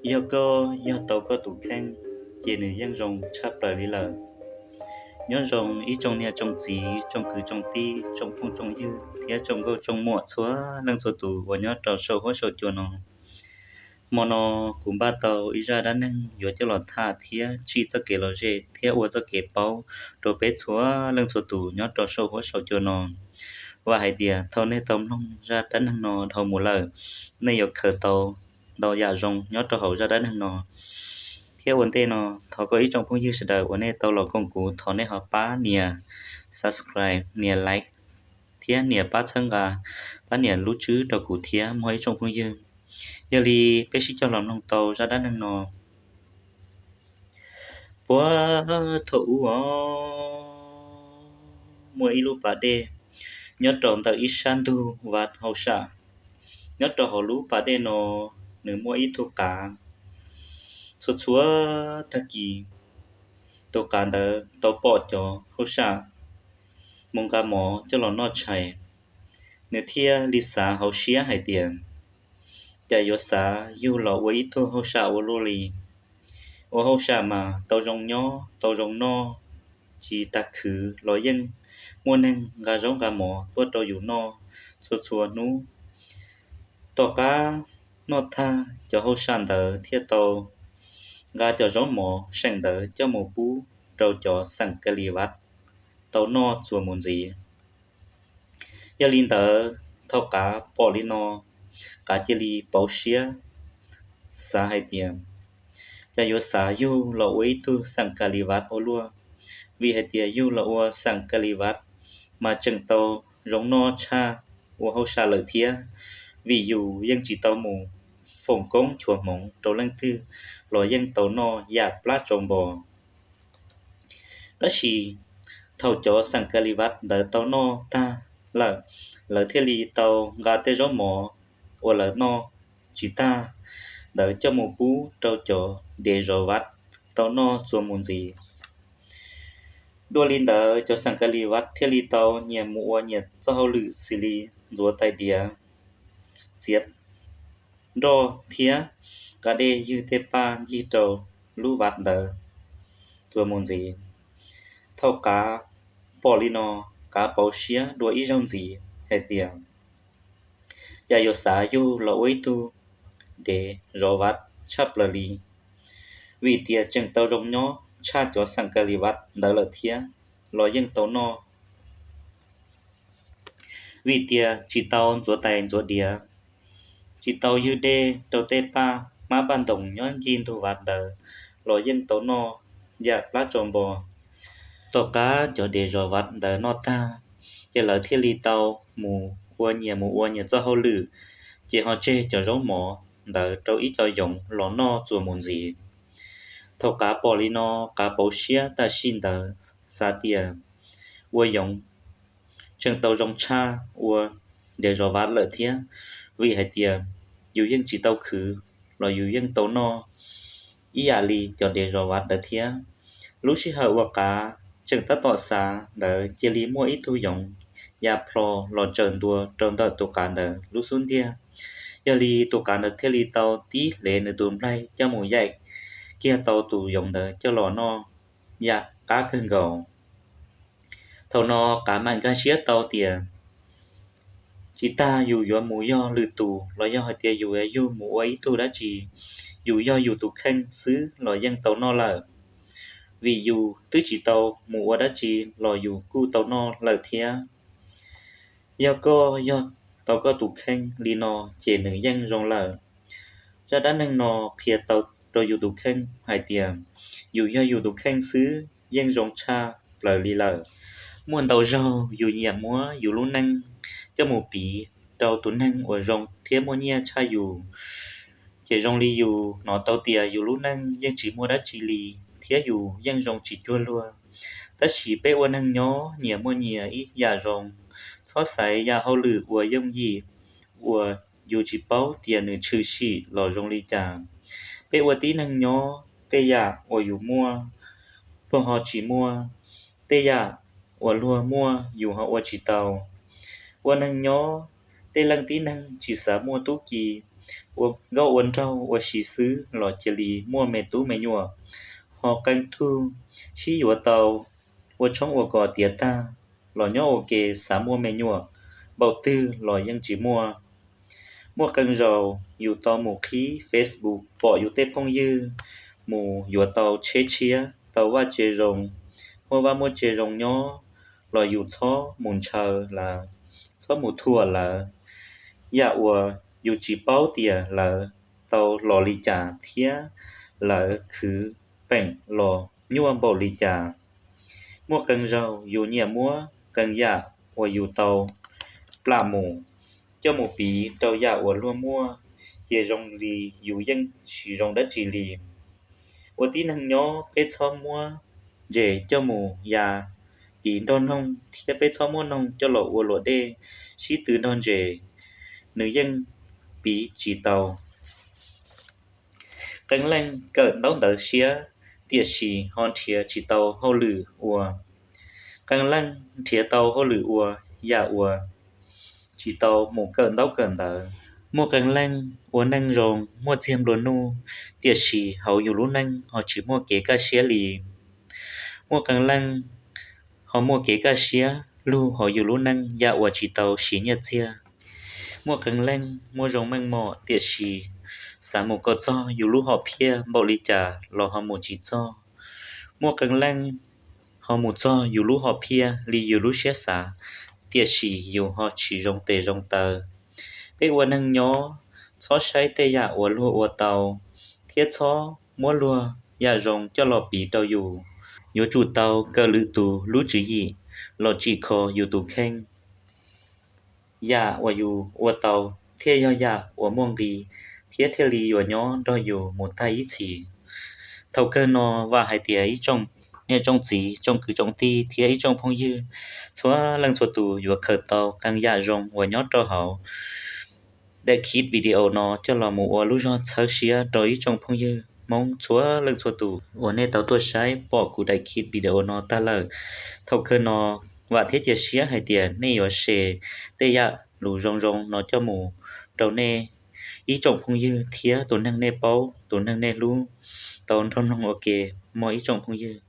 Yog koj yog tau koj tus kheej, ces nws yeej zoo tshaj plaws li lawm. Nyob zoo ib tsoom niam tsoom txiv, tsoom kwv tsoom tij, tsoom phooj tsoom ywg thiab tsoom nkauj tsoom muam txhua leej txhua tus uas nyob rau saum huab saum cua no. Hmo no kuv npaj tau ib zaj dab neeg yuav coj los tham thiab tsim txoj kev lom zem thiab ua txoj kev paub rau peb txhua leej txhua tus nyob rau saum huab saum cua no. Vam hais tias thaum nej tau mloog zaj dab neeg no dhau mus lawm, nej yuav khaws tau ntau yam zoo nyob rau hauv zaj dab neeg no. Thiab ua ntej no, thov kom ib tsoom phooj ywg sawv daws uas nej tau los koom kuv, thov nej ho pab nias subscribe, nias like thiab nias pab txhawb nqa, pab nias lub tswb rau kuv thiab mog ib tsoom phooj ywg. Yog li peb sib cog los mloog tau zaj dab neeg no. Puag thaum ub os, muaj ib lub pas dej nyob rau ntawm ib sab ntug vaj hauj sam. Nyob rau hauv lub pas dej no, nws muaj ib tug qav. Txhua txhua tag kis, tus qav ntawd tau pom cov hauj sam mus nqa mov coj los noj tshais, nws thiaj li xav hauv siab hais tias, cas yuav xav yug los ua ib tug hauj sam ua luaj li. Ua hauj sam mas tau zoo nyob tau zoo noj, tsis tas khwv los yeej muaj neeg nqa zaub nqa mov tuaj rau yus noj txhua txhua hnub. Tom qab noj tag, cov hauj sam ntawd thiaj tau nqa cov zaub mov seem ntawd coj mus pub rau cov xeem Ka Li Vaj tau noj txuas mus ntxiv. Yog li ntawd, thaum qav pom li no, qav cia li pauv siab xav hais tias, cas yuav xav yug los ua ib tug xeem Ka Li Vaj ua luaj, vim hais tias yug los ua xeem Ka Li Vaj mas tseem tau zoo noj tshaj ua hauj sam lawm thiab, vim yus yeej tsis tau mus foom koob nchuav hmoov rau leej twg los yeej tau noj yam plab tsau npo. Tab sis thaum cov xeem Ka Li Vaj ntawd tau noj tag lawm, lawv thiaj li tau nqa tej zaub mov uas lawv noj tsis tag ntawd coj mus pub rau cov dev zov vaj tau noj txuas mus ntxiv. Dua li ntawd, cov xeem Ka Li Vaj thiaj li tau nyias mus ua nyias txoj hauj lwm xws li ntxuav tais diav, txiav nroj thiab nqa dej ywg tej paj ncig rau lub vaj ntawd txuas mus ntxiv. Thaum qav pom li no, qav pauv siab dua ib zaug ntxiv hais tias, cas yuav xav yug los ua ib tug dev zov vaj tshaj plaws li, vim tias tseem tau zoo nyob tshaj cov xeem Ka Li Vaj ntawd lawm thiab, los yeej tau noj. Vim tias tsis tau ntxuav tais ntxuav diav, tsis tau ywg dej rau tej paj hmab paj ntoos nyob ncig ntug vaj ntawd los yeej tau noj yam plab tsau npo. Tom qab cov dev zov vaj ntawd noj tag, ces lawv thiaj li tau mus ua nyias mus ua nyias txoj hauj lwm, ces ho tseg cov zaub mov ntawd rau ib co yoov los noj txuas mus ntxiv. Thaum qav pom li no, qav pauv siab tam sim ntawd xav tias ua yoov tseem tau zoo tshaj ua dev zov vaj lawm thiab, vim hais tias yus yeej tsis tau khwv los yus yeej tau noj ib yam li cov dev zov vaj ntawd thiab. Lub sij hawm uas qav tseem tab tom xav ntawd cia li muaj ib tug yoov ya plho los tsaws ntua rau ntawm tus qav ntawd lub xub ntiag. Yog li tus qav ntawd thiaj li tau tib hlev nws tus nplaig coj mus yaim kiag tau tus yoov ntawd coj los noj yam qab kawg nkaus. Thaum no qav mam nkag siab tau tias tsis tas yus yuav mus yog lwm tus los yog hais tias yus yuav yug mus ua ib tug dab tsi, yus yog yus tus kheej xwb los yeej tau noj lawm, vim yus twb tsis tau mus ua dab tsi los yus kuj tau noj lawm thiab. Yog koj yog tau koj tus kheej li no, ces nws yeej zoo lawm. Zaj dab neeg no qhia tau rau yus tus kheej hais tias yus yog yus tus kheej xwb yeej zoo tshaj plaws li lawm. Muaj ntau zaug yus nyiam muab yus lub neej coj mus piv rau tus neeg uas zoo thiab muaj nyiaj tshaj yus, ces zoo li yus hnov tau tias yus lub neej yeej tsis muaj dab tsi li, thiab yus yeej zoo tsis cuag luag. Tab sis peb ua neeg nyob nyias muaj nyias ib yam zoo, txhob xaiv yam hauj lwm uas yooj yim uas yus tsis paub tias nws tshwm sim los zoo li cas. Peb ua tib neeg nyob, tej yam uas yus muaj, luag ho tsis muaj, tej yam uas luag muaj yus ho ua tsis tau. Ua neeg nyob, tej leej tib neeg tsis xav muaj tub ki, ua nkauj ua nraug ua si xwb los cia li muaj me tub me nyuam, ho qee tug sib yuav tau ua tshoob ua kos tiav tag los nyob ua ke xav muaj me nyuam npaum twg los yeej tsis muaj. Muaj qee zaus yus tau mus qhib Facebook pom yus tej phooj ywg mus yuav tau tsheb tshiab tau vaj tse zoo, muaj vaj muaj tse zoo nyob los yus txhob mus ntshaw lawv, txhob mus thuam lawv. Yam uas yus tsis paub tias lawv tau los li cas thiab lawv khwv peem los nyuaj npaum li cas. Muaj qee zaus yus nyiam muab qee yam uas yus tau plam mus coj mus piv rau yam uas luag muaj, ces zoo li yus yeej tsis zoo dab tsi li. Ua tib neeg nyob peb txhob muab ntses coj mus ya piv nrog noog thiab peb txhob muab noog coj los ua luam dej sib tw nrog ntses, nws yeej piv tsis tau. Qee leej kawm ntaub ntawv siab tiam sis ho nrhiav tsis tau hauj lwm ua. Qee leej nrhiav tau hauj lwm ua yam uas tsis tau mus kawm ntaub kawm ntawv. Muaj qee leej ua neej zoo muaj txiag nplua nuj, tiam sis hauv yus lub neej ho tsis muaj kev kaj siab li. Muaj qee leej ho muaj kev kaj siab lug hauv yus lub neej yam uas tsis tau siv nyiaj txiag. Muaj qee leej muaj zoo meej mom tiam sis xav mus kom txog yus lub hom phiaj npaum li cas los ho mus tsis txog. Muaj qee leej ho mus txog yus lub hom phiaj li yus lub siab xav, tiam sis yus ho tsis zoo tes zoo taw. Peb ua neeg nyob txhob saib tej yam uas luag ua tau thiab txhob muab luag yam zoo coj los piv rau yus. Yuav tsum tau kawm lwm tus lub tswv yim los tsim kho yus tus kheej. Yam uas yus ua tau thiaj yog yam uas muaj nqis thiab thiaj li yuav nyob nrog yus mus tag ib txhis. Thaum kawg no vam hais tias ib tsoom niam tsoom txiv tsoom kwv tsoom tij thiab ib tsoom phooj ywg txhua leej txhua tus yuav khaws tau qee yam zoo uas nyob rau hauv daim clip video no coj los mus ua lub zog txhawb siab rau ib tsoom phooj ywg Hmoob txhua leej txhua tus uas nej tau tuaj saib pom kuv daim clip video no tag lawm. Thaum kawg no vam thiab cia siab hais tias nej yuav share tej yam lus zoo zoo no coj mus rau nej ib tsoom phooj ywg thiab tus neeg nej paub tus neeg nej hlub tau nrog mloog ua ke mog ib tsoom phooj ywg.